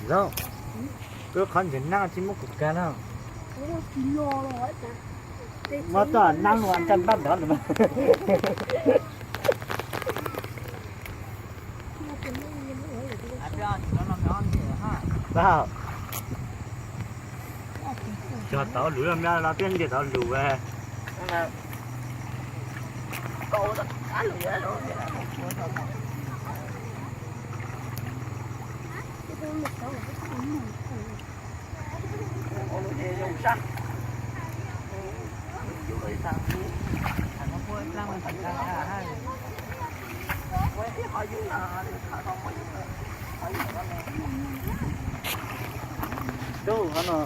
Lauj, wb qhov ntses nab tsis muab kuv kag na. Muab txoj nab ua caj npab nrov lawm. Txog tau lus mia los peb ntiag tau lus. Tub, qhov no.